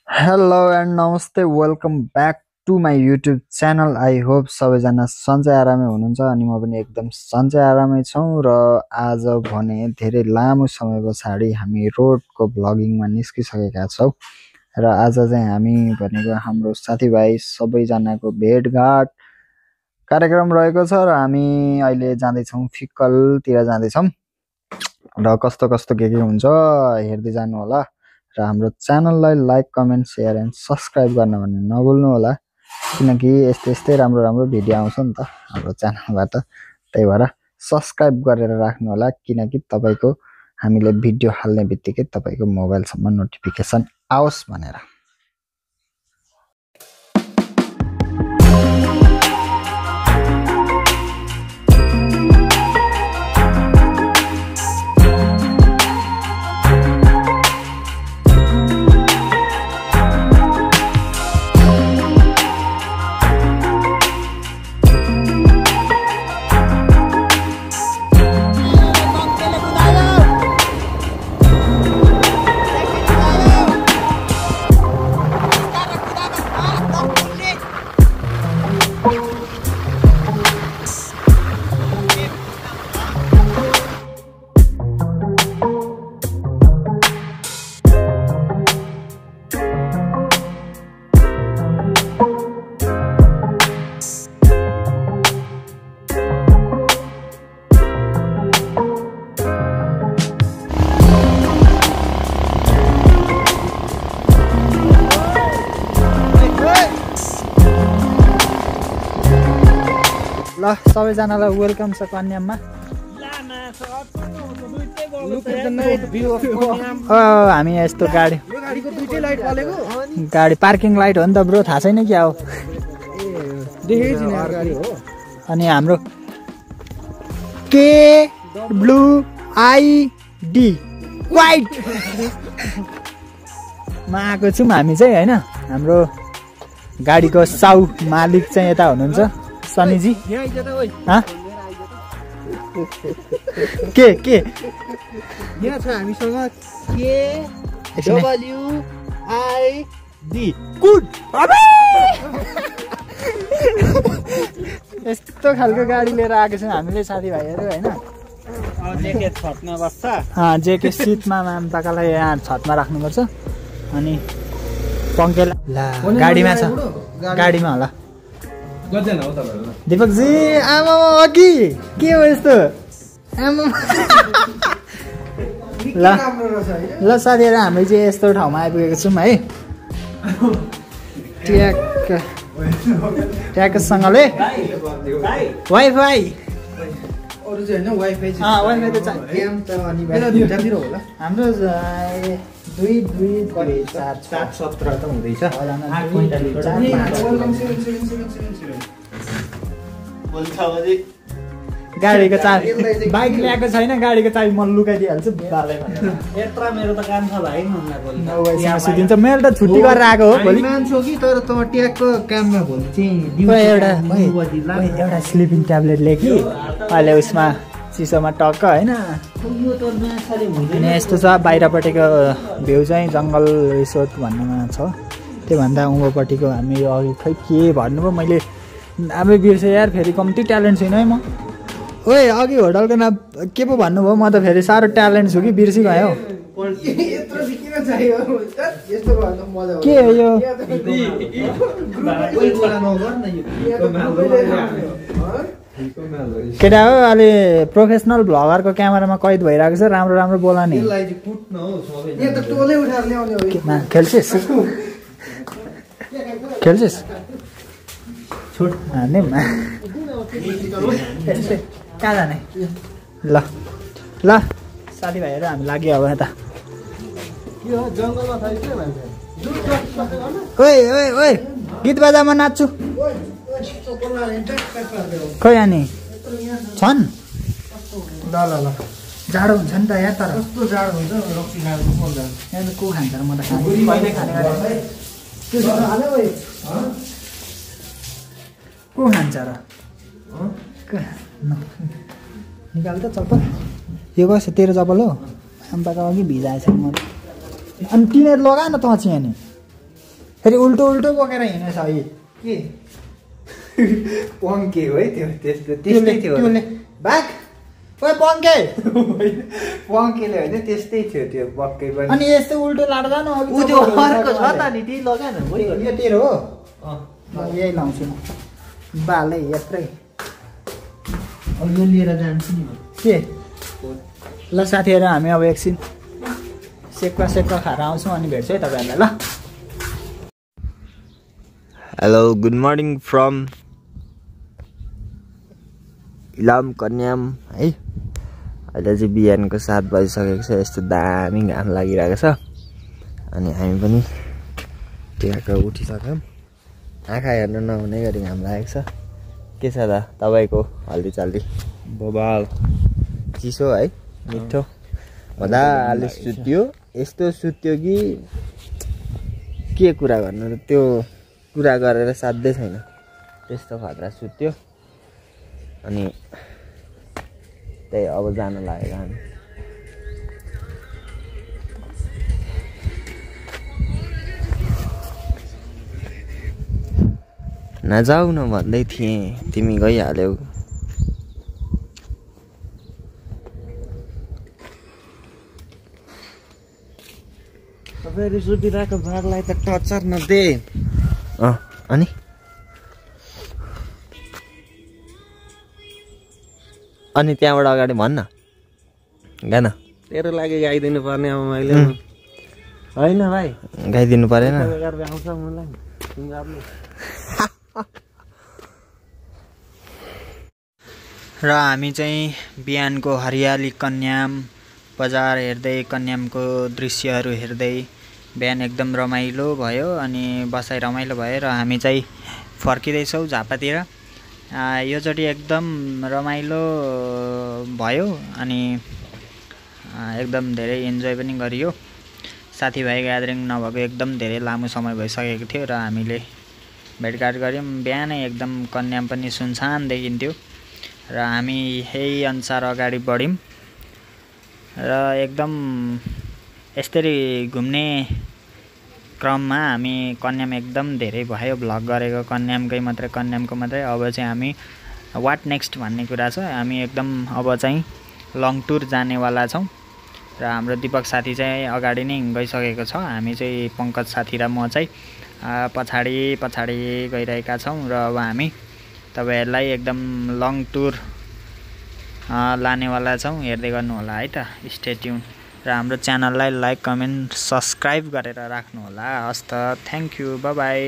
Hello and नमस्ते welcome back to my YouTube channel. I hope सबैजना सन्चै आरामै हुनुहुन्छ अनि म पनि एकदम सन्चै आरामै छौँ। र आज भने धेरै लामो समय पछाडि हामी रोडको भ्लगिङमा निस्किसकेका छौँ र आज चाहिँ हामी भनेको हाम्रो साथीभाइ सबैजनाको भेटघाट कार्यक्रम रहेको छ र हामी अहिले जाँदैछौँ फिक्कलतिर जाँदैछौँ र कस्तो कस्तो के हुन्छ हेर्दै जानु होला र हाम्रो च्यानललाई like comment share and subscribe गर्न भने नभुल्नु होला किनकि यस्तै राम्रो राम्रो भिडियो आउँछ नि त हाम्रो च्यानलबाट। त्यही भएर सब्सक्राइब गरेर राख्नु होला किनकि तपाईको हामीले भिडियो हाल्ने बित्तिकै तपाईको मोबाइलसम्म नोटिफिकेसन आओस् भनेर। ल सबैजनालाई वेलकम छ कन्याममा। हामी यस्तो गाडी पार्किङ लाइट हो नि त ब्रो, थाहा छैन क्या हो। अनि हाम्रो KWID वाइट मा आएको छौँ हामी चाहिँ होइन। हाम्रो गाडीको साउ मालिक चाहिँ यता हुनुहुन्छ सनीजी। के यहाँ छ हामीसँग KWID गुड। यस्तो खालको गाडी लिएर आएको छौँ हामीले साथीभाइहरू होइन। जेके सिटमा मामताकालाई यहाँ छतमा राख्नुपर्छ अनि पङ्केला गाडीमा छ, गाडीमा होला। दिपकजी आमा अघि के हो यस्तो आमा। ल साथीहरू हामी चाहिँ यस्तो ठाउँमा आइपुगेको छौँ है। ट्याकसँगले वाइफाई हाम्रो 2-2-4-4-17 त हुँदैछ। गाडीको चाबी बाइक ल्याएको छैन, गाडीको चाबी म लुकाइदिइहाल्छु। मेरो त काम छ भाइ। सुतिन्छ, मेरो त छुट्टी गरेर आएको हो भोलि। मान्छौ कि तर त ट्यागको काममा भोलि चाहिँ एउटा स्लिपिङ ट्याब्लेट ल्याए कि अहिले उसमा चिसोमा टक्क होइन। अनि यस्तो छ बाहिरपट्टिको भ्यू चाहिँ जङ्गल रिसोर्ट भन्नेमा छ। त्योभन्दा उँभोपट्टिको हामी अघि खै के भन्नुभयो मैले अब बिर्सेँ यार। फेरि कम्ती ट्यालेन्ट छैन है म। ओए अघि होटलको नाम के पो भन्नुभयो? म त फेरि साह्रो ट्यालेन्ट छु कि बिर्सी गयो। के हो यो? केटा हो अलि प्रोफेसनल भ्लगरको क्यामेरामा कैद भइरहेको छ। राम्रो राम्रो बोला नि। खेल्छिस् कहाँ जाने? ल साथीभाइहरू हामी लाग्यो अब यता। ओए गीत बजा म नाच्छु। खै अनि छन्? ल जाडो हुन्छ नि त यहाँ। तर कस्तो जाडो हुन्छ यहाँ त को खान्छ र? म त कहिले खाने को खान्छ र? निकाल त चप्पल। यो कसो तेरो चप्पल हो? आम्पाको अघि भिजाएछ म। अनि तिनीहरू लगा न त चाहिँ नि फेरि उल्टो उल्टो बोकेर हिँडेछ है के पङ्के हो है त्यो त्यस्तै थियो बाघ ओए पङ्के पङ्केले होइन त्यस्तै थियो त्यो पक्कै पनि अनि यस्तो उल्टो लाड्दा न ऊ त्यो अर्को छ त नि त्यही लगा न यो तेरो हो यही लाउँछु म बालै यत्रै अब यो लिएर जान्छु नि के ल साथीहरू हामी अब एकछिन सेक्वा खाएर आउँछौँ अनि भेट्छु है तपाईँहरूलाई ल hello good morning from Ilam Kanyam है अहिले चाहिँ बिहानको 7 बजिसकेको छ यस्तो दामी घाम लागिरहेको छ अनि हामी पनि ट्याक्क उठिसक्यौँ आँखा हेर्नु नहुने गरी घाम लागेको छ के छ त तपाईँको हल्दीचाल्दी बबाल चिसो है मिठो मजाले सुत्यो यस्तो सुत्यो कि के कुरा गर्नु र त्यो कुरा गरेर साध्यै छैन त्यस्तो खतरा सुत्यो अनि त्यही अब जान लागेको हामी नजाऊ न भन्दै थिएँ तिमी गइहाल्यौ फेरि सुतिरहेको बाघलाई त टर्चर नदे अनि अनि त्यहाँबाट अगाडि भन्न गान तेरो लागि गाइदिनु पर्ने अब मैले होइन भाइ गाइदिनु परेन आउँछ मलाई र हामी चाहिँ बिहानको हरियाली कन्याम बजार हेर्दै कन्यामको दृश्यहरू हेर्दै बिहान एकदम रमाइलो भयो अनि बसाइ रमाइलो भयो र हामी चाहिँ फर्किँदैछौँ झापातिर योचोटि एकदम रमाइलो भयो अनि एकदम धेरै इन्जोय पनि गरियो साथीभाइ ग्यादरिङ नभएको एकदम धेरै लामो समय भइसकेको थियो र हामीले भेटघाट गऱ्यौँ बिहानै एकदम कन्याम पनि सुनसान देखिन्थ्यो र हामी यही अनुसार अगाडि बढ्यौँ र एकदम यसरी घुम्ने क्रममा हामी कन्याम एकदम धेरै भयो भ्लग गरेको कन्यामको मात्रै अब चाहिँ हामी वाट नेक्स्ट भन्ने कुरा छ हामी एकदम अब चाहिँ लङ टुर जानेवाला छौँ र हाम्रो दिपक साथी चाहिँ अगाडि नै गइसकेको छ हामी चाहिँ पङ्कज साथी र म चाहिँ पछाडि गइरहेका छौँ र अब हामी तपाईँहरूलाई एकदम लङ टुर लानेवाला छौँ हेर्दै गर्नु होला है त स्टे ट्युन र हाम्रो च्यानललाई लाइक कमेन्ट सब्सक्राइब गरेर राख्नु होला हस् त थ्याङ्क यू बाई बाई